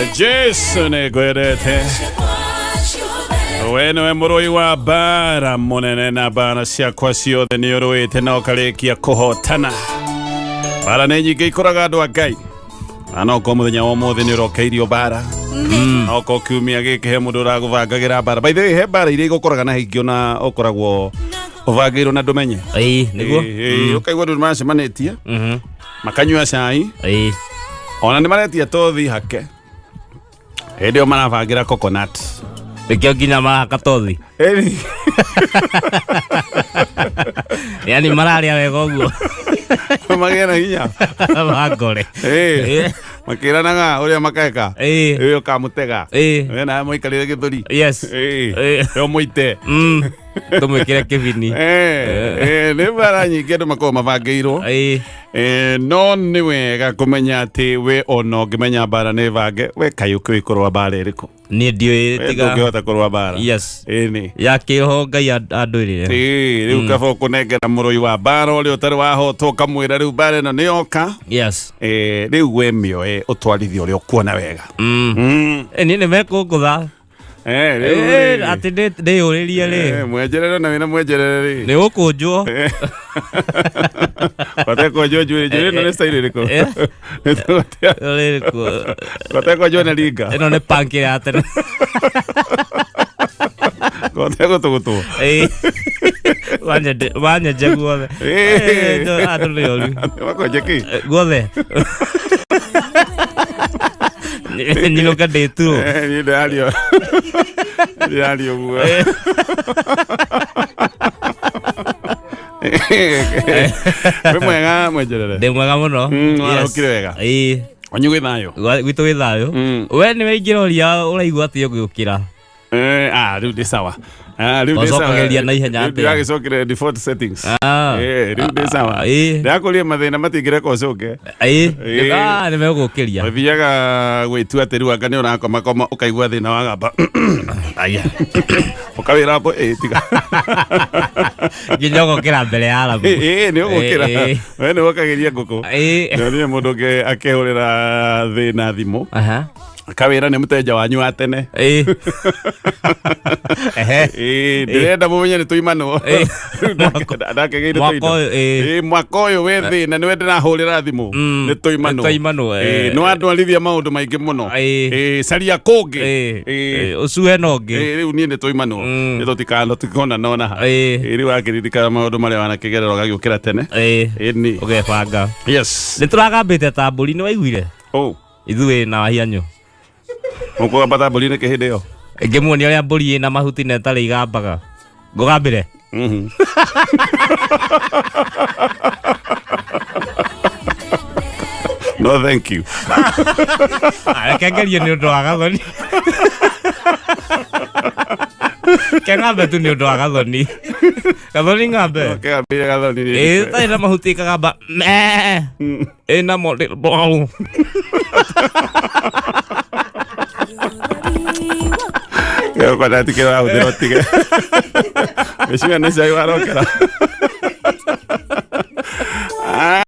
Jesu nĩ ngwendete. We nĩwe mũrũi wa mbara mũnene na mbara ciakwa ciothe nĩ ũrũĩte na ũkarĩkia kũhotana. Mbara nĩ nyingĩ ikũraga andũ a Ngai. Na no korwo mũthenya wa ũmũthĩ nĩ ũrokeirio mbara. No korwo kiumia gĩkĩ he mũndũ ũragũbangagĩra mbara. By the way, he mbara iria igũkoraga na hingĩ ona ũkoragwo ũbangĩirwo na ndũmenye. Ĩĩ, nĩguo. Ĩĩ, ĩĩ, ũkaigua andũ nĩmacemanĩtie makanyua cai Ĩĩ. ona nĩ maretia tothi hake hĩndĩ ĩyo marabangĩra coconut. Nĩkĩo nginya marahaka tothi. Ĩni. Yani mararĩa wega ũguo. Magĩe na hinya. Mangore. Ĩĩ. Makĩranaga ũrĩa makeka. Ĩĩ. Ĩĩ ũkamũtega. Ĩĩ. We nawe mũikarĩre gĩthũri. Yes. Ĩĩ. Ĩĩ. Ĩyo mũite. Tũmwĩkĩre kĩbini. Ĩĩ, nĩ mbara nyingĩ andũ makoragwo mabangĩirwo. Ĩĩ. No nĩ wega kũmenya atĩ we ona ũngĩmenya mbara nĩ bange, we kaĩ ũkĩũĩ kũrũa mbara ĩrĩkũ? Niĩ ndiũĩ We tiga. ndũngĩhota kũrũa mbara. Yes. Ĩni. Ya kĩroho Ngai andũĩrĩre. Ĩĩ, rĩu kaba ũkũnengera mũrũi wa mbara ũrĩa ũtarĩ wahotwo ũkamwĩra rĩu mbara ĩno nĩ yoka. Yes. Rĩu we mĩoe ũtwarithie ũrĩa ũkuona wega. Niĩ nĩ mekũngũtha. Rĩu rĩ. Atĩ ndĩyũrĩrie rĩ. Mwenjerere na wĩna mwenjerere rĩ. Nĩ gũkũnjwo. Watekwenjwo njuĩrĩ, njuĩrĩ ĩno nĩ style ĩrĩkũ? Rĩrĩkũ? Watekwenjwo na ringa. Ĩno nĩ punk ya tene. Wategũtũgũtwo. Ĩĩ. Wanyenje guothe. Andũ nĩ oru. Wakwenje kĩ? Guothe. Nyinũka ndĩturwo. Niĩ ndĩrario. Ndĩrario ũguo. Wĩ mwega mwenjerere. Ndĩ mwega mũno. Warahũkire wega? Ĩĩ. Wanyu gwĩ thayũ? Gwitũ gwĩ thayũ. We nĩ waingĩra ũria ũraigua atĩ ũgĩũkĩra. Rĩu ndĩ sawa. Rĩu ndĩ sawa. Ũcokagĩria na ihenya Rĩu atĩa? ndĩragĩcokire default settings. Rĩu ndĩ sawa. Ĩĩ. Ndĩrakũria mathĩna matingĩreka ũcoke. Ĩĩ. Ĩĩ. Nĩ megũkĩria. Ũthiaga gwĩtua atĩ rĩu anga nĩ ũrakomakoma ũkaigua thĩna wagamba. Aya. Ũkawĩra hapo ĩĩ tiga. Nginya ũgokĩra mbere ya arabu. Ĩĩ nĩ ũgũkĩra. Ĩĩ. We nĩ wokagĩria ngũkũ. Ĩĩ. Ndonire mũndũ ũngĩ akĩhũrĩra thĩna thimũ. Aha. Kawĩra nĩ mũteja wanyu wa tene. Ĩĩ. Ehe. Ĩĩ, ndĩrenda mũmenye nĩ tũimanwo. Ĩĩ. Ndakĩgĩire Mwaka tũindo. ũyũ, ĩĩ. Ĩĩ, mwaka ũyũ wĩ thĩna nĩwe ndĩrahũrĩra thimũ. Nĩ tũimanwo. Nĩ tũimanwo, Ĩĩ, ĩĩ. nĩ wandwarithia maũndũ maingĩ mũno. Ĩĩ. Ĩĩ, caria kũngĩ. Ĩĩ. Ĩĩ. Ĩĩ, ũcuhe na ũngĩ. Ĩĩ, rĩu niĩ nĩ tũimanwo. Nĩ tũtikana tũtikonana ona ha. Ĩĩ. Ĩĩ, rĩu wakĩririkana maũndũ marĩa wanakĩgerera ũgagĩũkĩra tene. Ĩĩ. Ĩĩ, nĩ. Ũgebanga. Yes. Nĩ tũragambĩte ta mbũri nĩ waiguire? Oh. Ithuĩ na wahianyũ. Mũkũgamba ta mbũri nĩkĩ hĩndĩ ĩyo? Ngĩmuonia ũrĩa mbũri ĩna mahuti na ĩtarĩ igambaga. Ngũgambĩre? No thank you. Reke ngerie nĩ ũndũ wa gathoni. Ke ngambe tu nĩ ũndũ wa gathoni. Gathoni ngambe. Kĩgambĩire gathoni nĩ Ĩĩ ĩtarĩ na mahuti ĩkagamba mee. Ĩna mo Kwenda tikira ũhũthĩra ũtige. Mĩciria nĩ cai warokera.